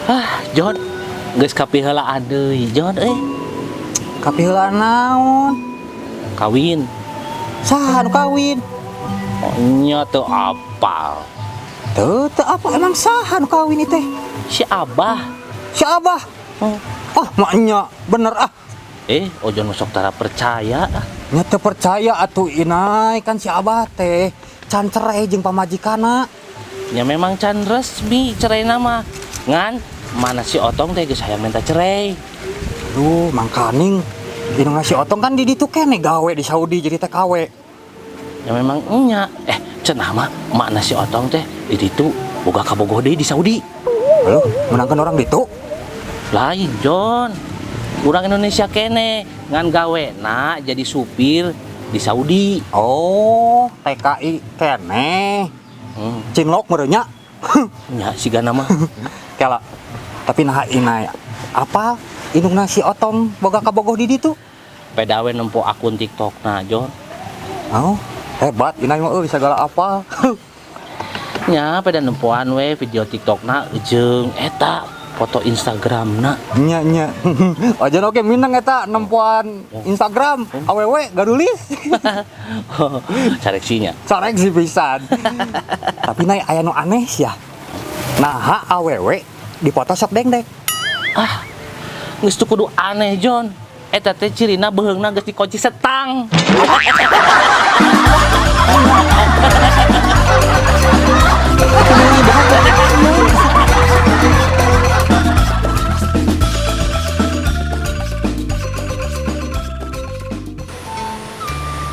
Ah, John, geus kapiheulaan deui, John euy. Kapiheulaan naon? Kawin. Saha nu kawin? Oh, nya teu apal. Teu teu apa emang saha nu kawin ieu teh? Si Abah. Si Abah. Oh. Ah, maknya bener ah. Eh, Ojon sok tara percaya ah. Nya teu percaya atuh Inai, kan si Abah teh can cerai jeung pamajikanna. Ya memang can resmi cerai nama. Ngan mana si Otong teh geus hayang minta cerai. Aduh, mangkaning indungna si Otong kan di ditu keneh gawe di Saudi jadi TKW. Ya memang enya. Eh, cenah mah makna si Otong teh di ditu boga kabogoh deui di Saudi. Halo, menangkan orang ditu? Lain, John. Urang Indonesia kene ngan gawe na jadi supir di Saudi. Oh, TKI keneh. Cinlok meureun nya. Nya sigana mah. Kela. Tapi nah Inai apa indungna si Otong boga kabogoh di ditu? Pedawe nempo akun TikTok na, John. Oh, hebat Inai mah euy segala apa. Nya peda nempoan we video TikTok na jeung eta foto Instagram na. Nya nya. Ojan oke minang eta nempoan Instagram awewe gadulis. Sareksinya. Sareksi pisan. Tapi Nai aya nu aneh sia. Naha awewe dipoto sok dengdek. Ah, geus teu kudu aneh, John. Eta teh cirina beuheungna geus dikunci setang.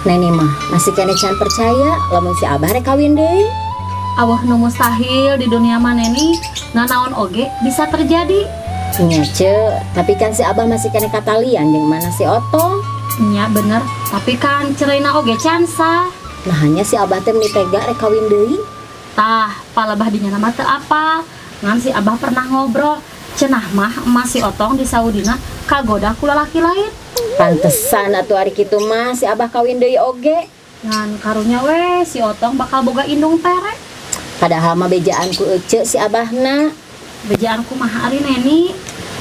Neni mah masih kene can percaya lamun si Abah rek kawin deui. Awah nu mustahil di dunia mah Neni, nanaon oge bisa terjadi. Nya ce, tapi kan si Abah masih kene katalian jeung mana si Otong. Nya bener, tapi kan ceraina oge can sah. Nah hanya si Abah teh meni tega rek kawin deui. Tah, palebah dinya mah teu apa. Ngan si Abah pernah ngobrol, cenah mah emas si Otong di Saudina kagoda ku lalaki lain. Pantesan atuh ari kitu mah si Abah kawin deui oge. Ngan karunya we si Otong bakal boga indung tere. Padahal mah bejaan ku ece si Abahna. Bejaan kumaha ari Neni?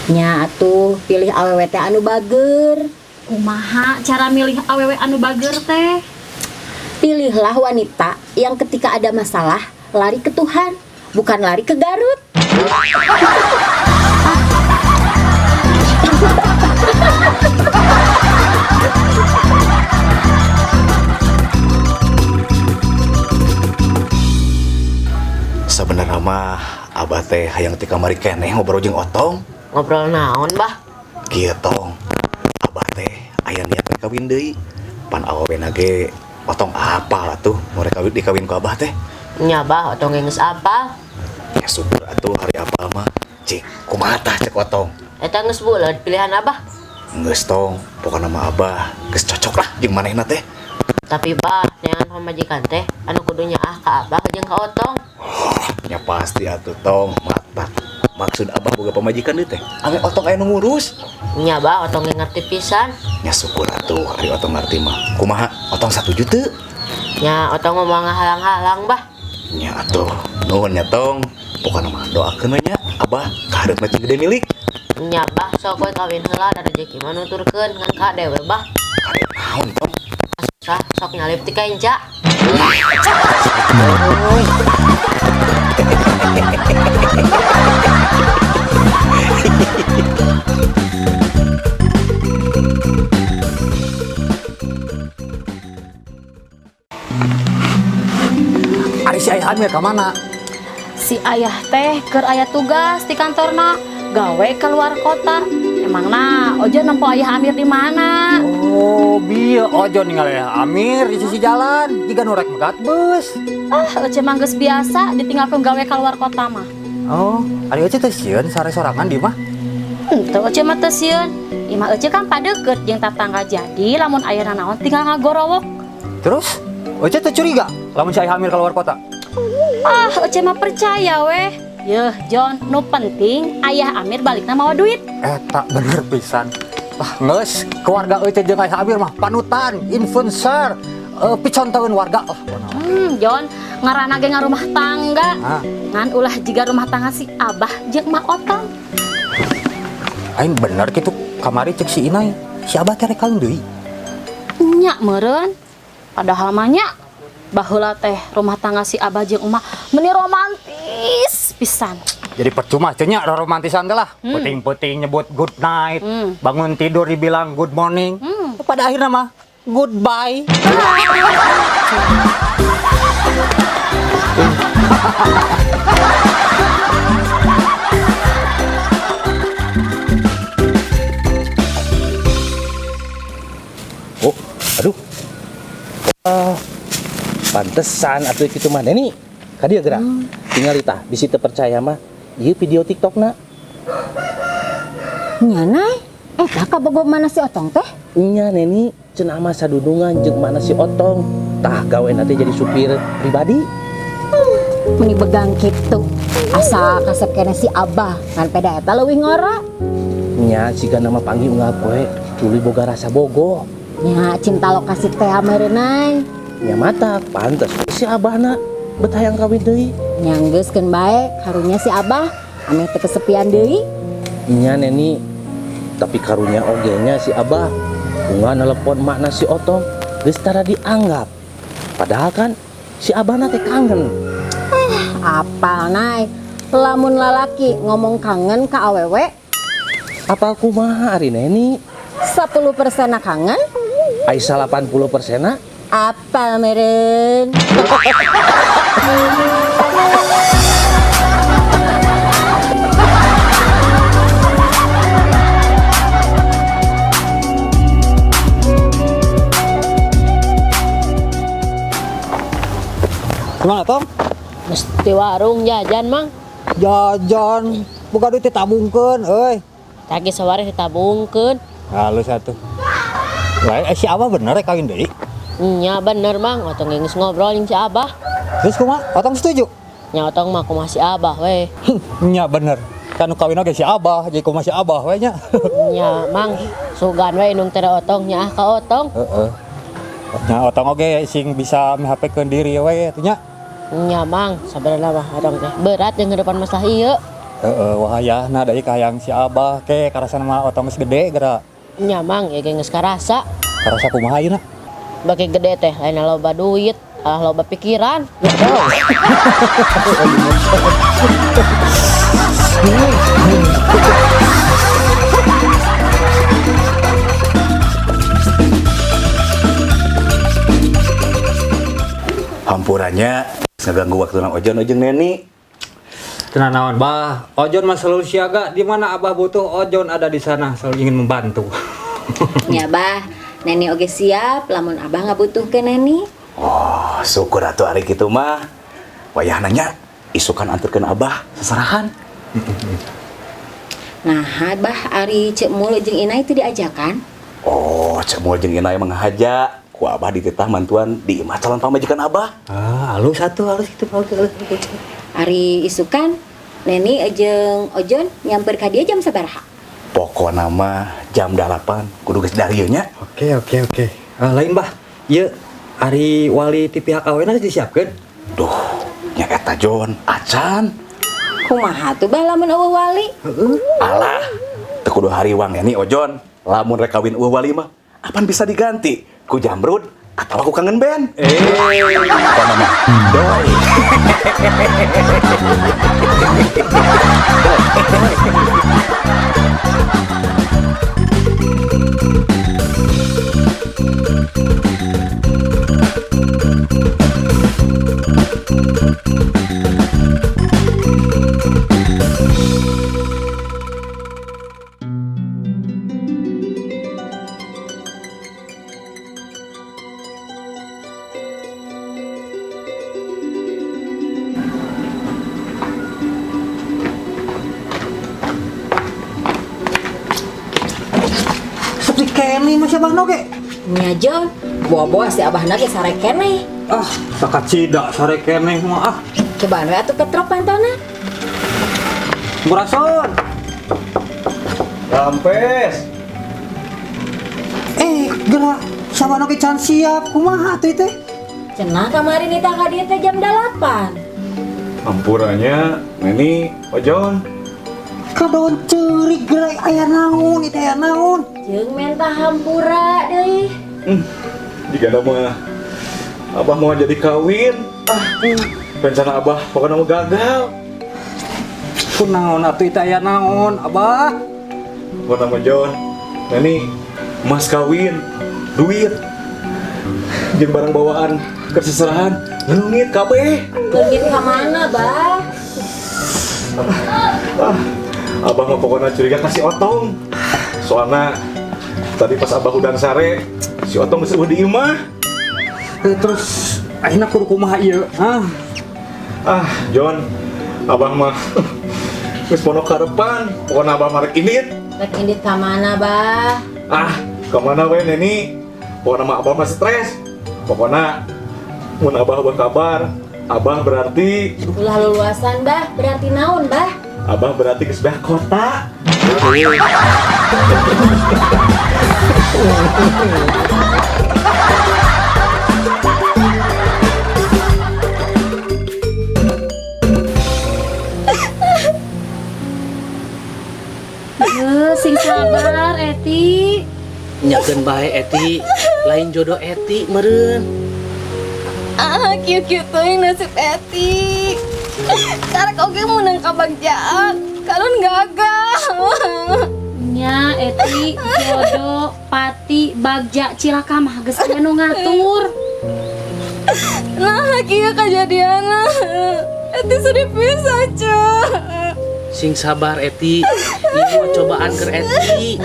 Nya atuh pilih awewe teh anu bager. Kumaha cara milih awewe anu bager teh? Pilihlah wanita yang ketika ada masalah lari ke Tuhan, bukan lari ke Garut. Sebenarnya mah Abah teh hayang ti kamari keneh ngobrol jeung Otong. Ngobrol naon, Bah? Kieu Tong. Abah teh aya niat rek kawin deui. Pan awewena ge Otong apal atuh mau rek kawin dikawin ku Abah teh. Nya, Bah, Otong geus apal. Ya syukur atuh hari apal mah. Cik, kumaha tah cek Otong? Eta geus buleud pilihan Abah. Geus Tong, pokona mah Abah geus cocok lah jeung manehna teh. Tapi Bah, neangan pamajikan teh anu kudu nyaah ka Abah jeung ka Otong. Oh, nya pasti atuh Tong, mata. Maksud Abah boga pamajikan deui teh. Ame Otong aya nu ngurus. Nya, Bah, Otong ge ngerti pisan. Nya syukur atuh ari Otong ngerti mah. Kumaha? Otong satuju teu? Nya, Otong mah moal ngahalang-halang, Bah. Nya atuh, nuhun nya Tong. Pokona mah doakeun we nya Abah kaharepna cing gede milik. Nya, Bah, sok we kawin heula da rezeki mah nuturkeun ngan ka dewe, Bah. Karep naon Tong? Susah sok nyalip ti kainca. Ari si Ayah Amir ka mana? Si ayah teh keur aya tugas di kantorna, gawe keluar kota. Emang nah, Ojo nempo ayah Amir di mana? Oh, bieu Ojo ningali Ayah Amir di sisi jalan, jiga nu rek megat bus. Ah, Ojo mah geus biasa ditinggalkeun gawe keluar kota mah. Oh, ari Ojo teh sieun sare sorangan di mah. Henteu Ojo mah teu sieun. Imah Ojo kan padeukeut jeung tatangga, jadi lamun aya nanaon tinggal ngagorowok. Terus Ojo teh curiga lamun si Ayah Amir keluar kota. Ah, Ojo mah percaya weh. Yeuh, John, nu penting Ayah Amir balikna mawa duit. Eta bener pisan. Ah, geus keluarga Ojo jeung Ayah Amir mah panutan, influencer, picontoeun warga lah. John, Ngaranna ge ngarumah tangga. Ah. Ngan ulah jiga rumah tangga si Abah jeung Mak Otong. Aing bener gitu kamari cek si Inai. Si Abah teh rek kawin deui. Nya meureun. Padahal mah nya baheula teh rumah tangga si Abah jeung Emak meni romantis pisan. Jadi percuma cenah romantisan teh lah. Peuting-peuting nyebut good night, bangun tidur dibilang good morning. Pada akhirnya mah goodbye. Oh, aduh. Ah, pantesan atuh kitu mah Neni. Ka dieu geura. Tinggal tah, bisi teu percaya mah. Ieu video TikTok na. Nya Nay, eta kabogoh mana si Otong teh? Nya Neni, cenah mah sadudungan jeung mana si Otong. Tah gawe teh jadi supir pribadi. Meni begang kitu. Asa kasep keneh si Abah, ngan peda eta leuwih ngora. Nya siga nama panggil unggal poe, tuluy boga rasa bogoh. Nya cinta lokasi teh meureun Nay. Nya mata pantes si Abahna bet hayang kawin deui. Nya geus keun bae karunya si Abah ameh teu kesepian deui. Nya Neni, tapi karunya oge nya si Abah unggal nelepon makna si Otong geus tara dianggap. Padahal kan si Abahna teh kangen. Apal Nay, lamun lalaki ngomong kangen ka awewe, Apal kumaha ari Neni? 10% kangen, Ai 80%-na apal meureun. Gimana, Tong? Mesti warung jajan, Mang. Jajan, buka duit ditabungkeun euy. Tadi sawari ditabungkeun. Halus atuh. Lah, si Abah bener rek kawin deui. Nya bener, Mang. Otong geus ngobrol jeung si Abah. Terus kumaha? Otong setuju? Nya Otong mah kumaha si Abah we. Nya bener. Kan nu kawin oge si Abah, jadi kumaha si Abah we nya. Nya, Mang, sugan we indung teh Otong nya ah ka Otong. Heeh. Nya Otong oge sing bisa mihapekeun diri we atuh nya. Nya, Mang, sabenerna mah Otong teh berat jeung depan masalah ieu. Heeh, wahayahna deui kahayang si Abah ke karasana mah Otong geus gede geura. Nya, Mang, ieu ge geus karasa. Karasa kumaha ayeuna? Bagi gede teh lain loba duit, alah loba pikiran. Hampurannya ngeganggu waktu nang Ojon jeung Neni. Tenang naon, Bah. Ojon mah selalu siaga di mana Abah butuh Ojon ada di sana, selalu ingin membantu. Nya Bah, Neni oge siap lamun Abah ngabutuhkeun Neni. Oh, syukur atuh ari kitu mah. Wayahna nya isukan anterkeun Abah seserahan. Nah, Bah, ari Ceu Mul jeung Inai teu diajakan? Oh, Ceu Mul jeung Inai manghaja. Ku Abah dititah mantuan di imah calon pamajikan Abah. Ah, halus atuh, halus kitu, halus, halus, halus. Ari isukan Neni jeung Ojon nyamper ka dia jam sabaraha? Pokona mah jam 8 kudu geus dari nya. Oke, oke, oke. Ah, lain Bah. Ieu ari wali ti pihak awena geus disiapkeun. Duh, nya eta Jon, acan. Kumaha tuh Bah lamun euweuh wali? Alah, teu kudu hariwang ya nih Ojon. Lamun rek kawin euweuh wali mah, apan bisa diganti ku Jamrud atau aku kangen band. Eh, pokona mah doi. Sepi keneh mah si Abah oge. Nya Jon, boa-boa si Abahna ge sare keneh. Ah, sakacida sare keneh mah ah. Cobaan we atuh petrok pantona. Murason. Rampes. Eh, geura si Abah oge can siap. Kumaha atuh teh? Cenah kamari nitah ka dieu teh jam 8. Hampura nya, Neni, Ojon. Kadon ceurik geura, aya naon ieu teh, aya naon? Jeung menta hampura deui. Jika mah Abah mau jadi kawin. Ah, rencana Abah pokoknya mau gagal. Kunaon atuh ieu teh, aya naon, Abah? Pokoknya mah Jon, Neni, emas kawin, duit, jeung barang bawaan keseserahan, leungit kabeh. Leungit ka mana, Bah? Ah, Abah mah pokoknya curiga ka si Otong. Soalnya tadi pas Abah hudang sare, si Otong geus euweuh di imah. Eh, terus ayeuna kudu kumaha ieu? Hah? Ah, John, Abah mah geus pondok karepan. Pokoknya Abah mah rek indit. Rek indit ka mana, Bah? Ah, kemana we, Neni? Pokoknya mah Abah mah stres. Pokoknya mun Abah berkabar, Abah berarti Ulah luluasan, Bah. Berarti naon, Bah? Abah berarti ke sebelah kota. Heuh, sing sabar, Eti. Nya keun bae, Eti, lain jodoh Eti meureun. Ah, kieu-kieu teuing nasib Eti. Karek oge menang kabagjaan. Kalun gagal. Nya Eti, jodoh, pati, bagja, cilaka mah geus aya nu ngatur. Nah, kieu kajadianna. Eti sedih pisan, Ceu. Sing sabar, Eti, ieu mah cobaan keur Eti.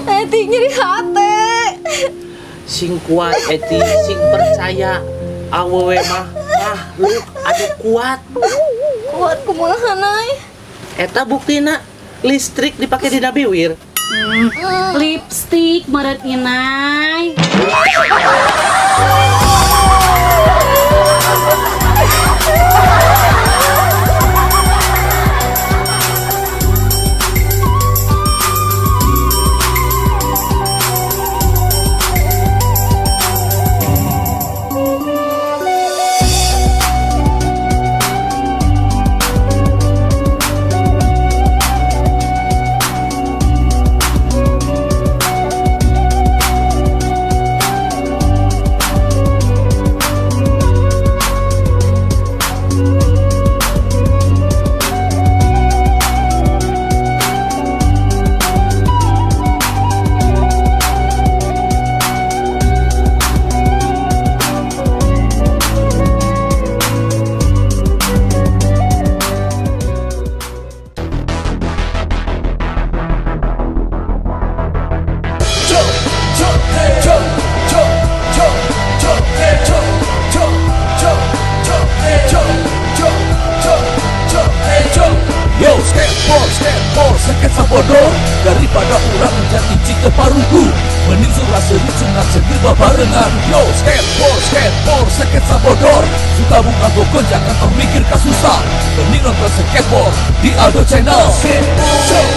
Eti nyeri hate. Sing kuat, Eti, sing percaya, awewe mah makhluk anu kuat. Kuat kumaha, Nay? Eta buktina listrik dipakai di biwir. Lipstick meureun, Inai. Yo, skateboard, skateboard, sketsa bodor. Daripada urang jadi jika parugu, mending surah seri cengat cengir babarengan. Yo, skateboard, skateboard, sketsa bodor. Suka buka bokon, jangan tong mikir kasusah. Mending nonton skateboard di Aldo Channel. Skateboard,